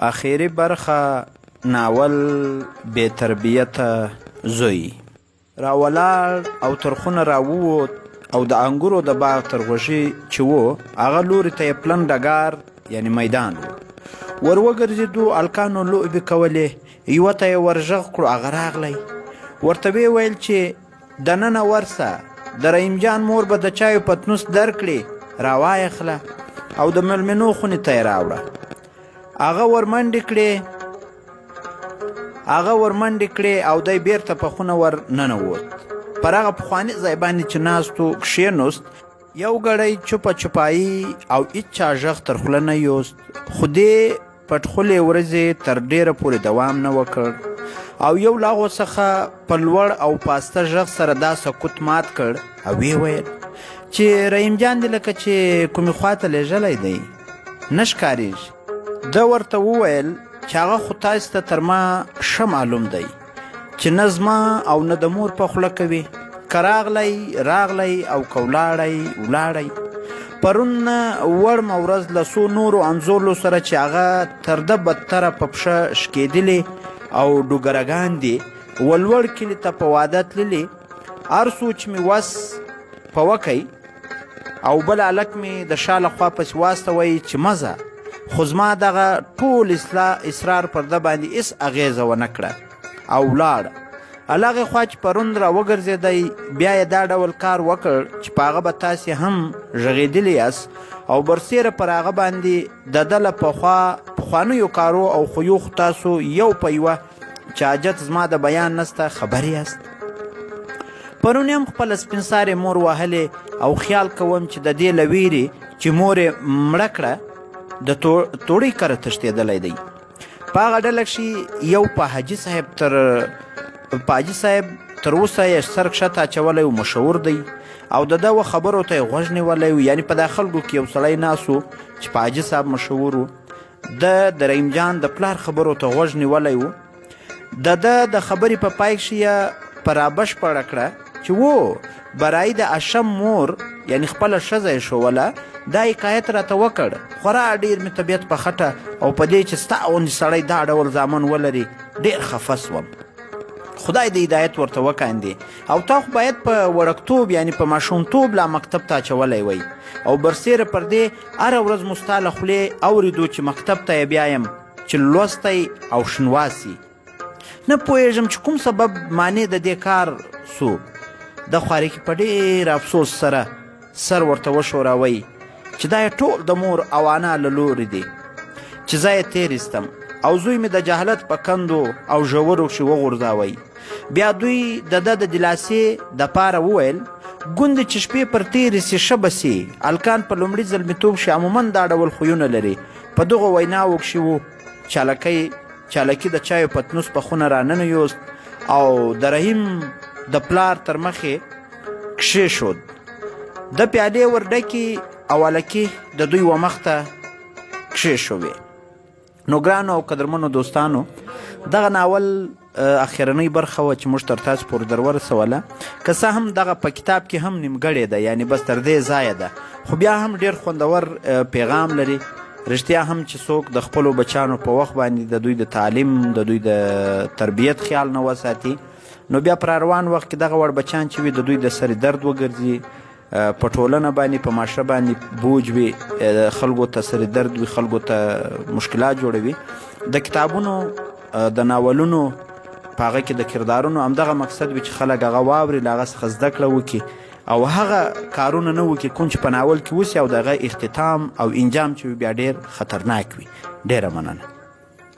اخري برخه ناول بې تربیته زوی. را ولاړ او تر خونه را ووت او د انګورو د باغ تر غوږي چې و هغه لوري ته یې پلن ډګار یعنی میدان و ور وګرځېدو. هلکانو لوبې کولې، یوه ته یې ورږغ کړو، هغه راغلی ورته ویې ویل چې دننه ورسه، د رحیم جان مور به د چایو پتنوس درکړي، راوایخله او د مېلمنو خونې ته یې راوړه. هغه ورمنډې کړې هغه ورمنډې کړې او دی بیرته په خونه ور ننووت. پر هغه پخواني ځای باندې چې ناست و کښېنوست. یو ګړی چوپه چوپایي او هیچا ږغ تر خوله نه یوست، خو دې پټخولې ورځې تر ډېره پورې دوام نه وکړ او یو له هغو څخه په لوړ او پاسته ږغ سره دا سکوت مات کړ او ویې ویل چې رحیم جان دې لکه چې کومې خوا ته لېږلی دی، نه ښکارېږي. ده ورته وویل چې هغه خو تاسې ته تر ما ښه معلوم دی چې نه زما او نه د مور په خوله کوي، که راغلی راغلی او که ولاړی ولاړی. پرون نه وړمه ورځ له څو نورو انځورلو سره چې هغه تر ده بدتره په پښه شکېدلي او ډوګرګان دي ولوړ کلي ته په واده تللي، هر څو چې مې وس په وکی او بل هلک مې د شا له خوا پسې واستوی چې مه ځه، خو زما دغه ټول اصرار پر ده باندې هېڅ اغېزه ونه کړه او ولاړ. له هغې خوا چې پرون را وګرځېدی بیا یې دا ډول کار وکړ چې په هغه به تاسې هم ږغېدلي یاست او برسېره پر هغه باندې د ده له پخوا پخوانیو کارو او خویو خو تاسو یو په یوه چې حاجت زما د بیان نسته خبر یاست. پرون هم خپله سپین سارې مور وهلې او خیال کوم چې د دې له ویرې چې مور یې مړه کړه د توړۍ کره تښتېدلی دی. په هغه ډله کښې یو په حاجي صاحب تر په حاجي صاحب تر اوسه یې سر کښته اچولی و مشهور دی او د ده و خبرو ته یې غوږ نیولی و. یعنې په دا خلکو کې یو سړی ناست و چې په حاجي صاحب مشهور و. ده د رحیم جان د پلار خبرو ته غوږ نیولی و. د ده د خبرې په پای کښې یې په رابشپړه کړه چې وو برایي د اشم مور یعنی خپله ښځه یې ښووله دا حکایت راته وکړ. خورا ډېر مې طبیعت په خټه او په دې چې ستا غوندې سړی دا ډول زامن ولري ډېر خفه سوم. خدای دې هدایت ورته وکاندې او تا خو باید په وړکتوب یعنی په ماشومتوب لا مکتب ته اچولی وای او برسېره پر دې هره ورځ مو ستا له خولې اورېدو چې مکتب ته یې بیایم چې لوستی او شنواسي. نه پوهېږم چې کوم سبب معنی د دې کار سو. د خوارکي په ډېر افسوس سره سر ورته وښوراوی چې دا یې ټول د مور او انا له لوري دي چې زه یې تېر ایستم او زوی مې د جهالت په کندو او ژورو کښې وغورځاوی. بیا دوی د ده د دلاسې دپاره وویل ګوندې چې شپې پر تېرې سي ښه به سي. هلکان په لومړي زلمیتوب کښې عموما دا ډول خویونه لري. په دغو ویناوو کښې وو چالکی چالکی د چایو پتنوس په خونه راننویوست او د رحیم د پلار تر مخې کښېښود. د پیالې ور ډکې او هلکي د دوی و مخته کښېښوې. نو ګرانو او قدرمنو دوستانو، دغه ناول اخرنۍ برخه وه چې موږ تر تاسو پورې در ورسوله. که څه هم دغه په کتاب کې هم نیمګړې ده، یعنی بس تر دې ځایه ده، خو بیا هم ډیر خوندور پیغام لري. رښتیا هم چې څوک د خپلو بچانو په وخت باندې د دوی د تعلیم، د دوی د تربیت خیال نه وساتي، نو بیا پر روان وخت کې دغه وړ بچان چې وي د دوی د سر درد وګرځي، په ټولنه باندې په معاشره باندې بوج وي، خلکو ته سر درد وي، خلکو ته مشکلات جوړوي. د کتابونو د ناولونو په هغه کې د کردارونو همدغه مقصد وي چې خلک هغه واوري، له هغه څخه زده کړه وکړي او هغه کارونه نه وکړي کوم چې په ناول کې وسي او د هغه اختتام او انجام چې بیا ډېر خطرناک وي. ډېره مننه.